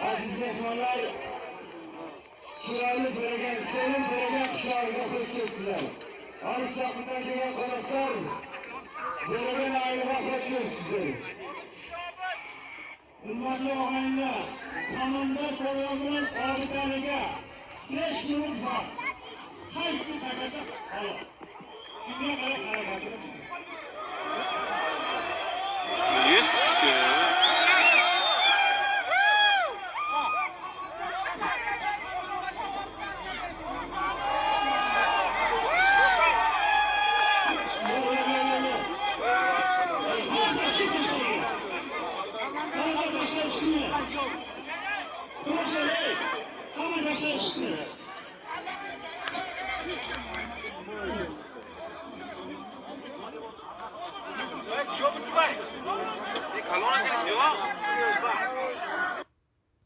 Aziz mehmonlar, chiroyli jo'ragan, selim jo'ragan qishlog'iga xush kelibsizlar. Olis yoqdan kelgan qo'noqlar, jo'ragan oilaga xush kelibsizlar. Hurmatli og'aynilar, Samandar polvon bilan Obidaliga 5 minut vaqt. Qaysi harakatda halol. Shunga qarab harakat qilamiz. Eski.